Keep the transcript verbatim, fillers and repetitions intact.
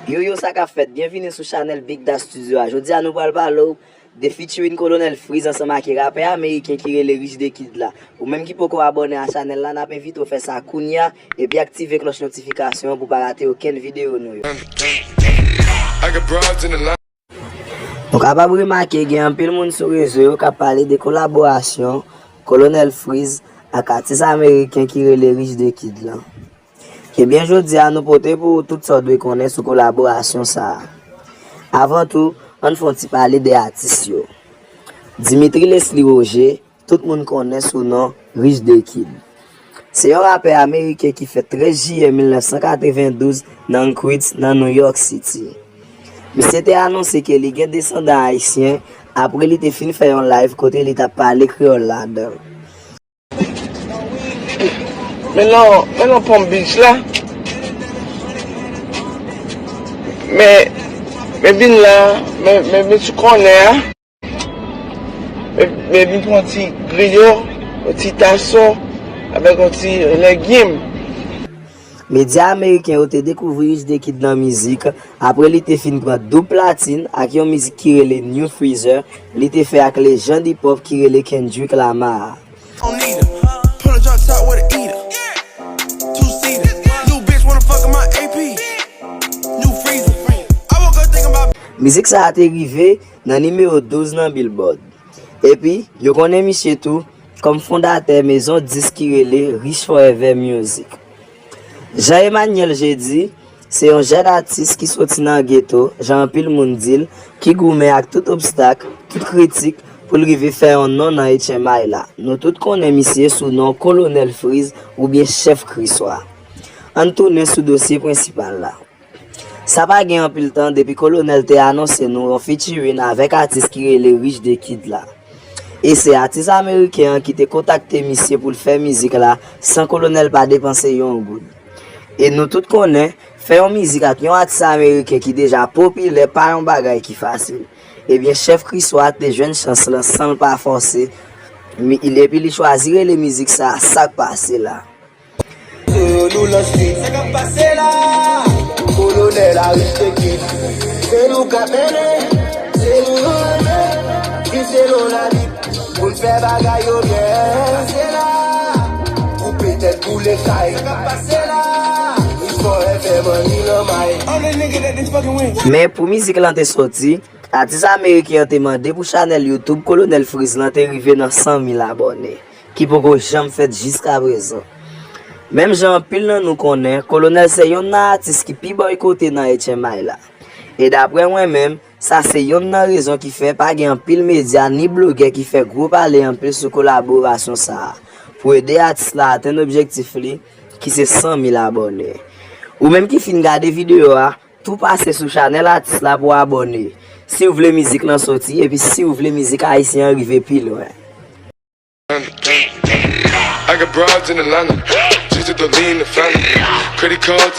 Yo yo, sa k ap fèt? Byenvini sou chanèl Big Da Studio a. Jodi a nou pral pale w de featuring Kolonel Freeze ansanm ak rapè ameriken ki rele Rich the Kid la. Ou menm ki poko abòne a chanèl la, n ap envite w fè sa kounye a epi aktive klòch notifikasyon an pou w pa rate okenn videyo nou yo. Nou kapab remake gen anpil moun sou rezo yo k ap pale de kolaborasyon Kolonel Freeze ak atis ameriken ki rele Rich the Kid lan. Ebyen, jodi a nou pote pou ou tout sa w dwe konnen sou kolaborasyon sa a. Avan tou, ann fè yon ti pale de atis yo. Dimitri Leslie Roger, tout moun konnen sou non Rich the Kid. Se yon rapè ameriken ki fèt trèz jiyè mil nèf san katrevendouz nan Queens, nan New York City. Misye te anonse ke li gen desandan ayisyen apre li te fin fè yon live kote li t ap pale kreyòl ladan l. Men nan, men nan Palm Beach la. Men, men vin la, men, men, men ti kònè a. Men, men vin pran ti griyo, yon ti tason, avèk yon ti legim. Medya ameriken yo te dekouvri Rich the Kid nan mizik apre li te fin pran doub platin ak yon mizik ki rele New Freezer, li te fè ak lejann hip hop ki rele Kendrick Lamar a. Don't need her. Pull a drop top with a eater. Two seater. New bitch wanna fuck in my A P. New freezer. I woke up thinking about Mizik sa a te rive nan nimewo douz nan Billboard. Epi, yo konnen misye tou kòm fondatè mezon disk ki rele Rich Forever Music. Jean Emmanuel Jeudi se yon jèn atis ki soti nan geto, jan anpil moun di l, ki goumen ak tout obstak, tout kritik pou l rive fè yon non nan H M I la. Nou tout konnen misye sou non Kolonèl Freeze oubyen Chèf Kriswa. Ann tounen sou dosye prensipal la. Sa pa gen anpil tan depi Kolonèl te anonse nou yon featuring avèk atis ki rele Rich the Kid la. E se atis ameriken an ki te kontakte misye pou l fè mizik la san Kolonèl pa depanse yon goud. E nou tout konnen, fè yon mizik ak yon atis ameriken ki deja popilè pa yon bagay ki fasil. Ebyen, Chèf Kriswa te jwenn chans lan san l pa fòse, mi- epi li chwazi rele mizik sa a Sa k pase la. Yo nou lans li. Sa k ap pase la? Kolonèl a rich the kid. Se nou k ap mennen, se nou nou renmen. Ki se nou lavi pou n fè bagay yo byen. Se la, koupe tèt boule kay. Sa k ap pase la? Rich Forever, money nan may. I'm the nigga that they fucking with. Men pou mizik lan te soti, atis ameriken an te mande pou chanèl YouTube Kolonèl Freeze lan te rive nan san mil abòne, ki poko janm fèt jiskaprezan. Menm jan anpil nan nou konnen, Kolonèl se yonn nan atis ki pi bòykote nan H M I la. E daprè mwen menm, sa se yonn nan rezon ki fè pa gen anpil medya ni blogè ki fè gwo pale anpil sou kolaborasyon sa a, pou ede atis la atenn objektif li, ki se san mil abòne. Ou menm ki fin gade videyo a, tou pase sou chanèl atis la pou abòne, si w vle mizik lan soti epi si w vle mizik ayisyen an rive pi lwen. I got broads in Atlanta, just to lean the family. Credit cards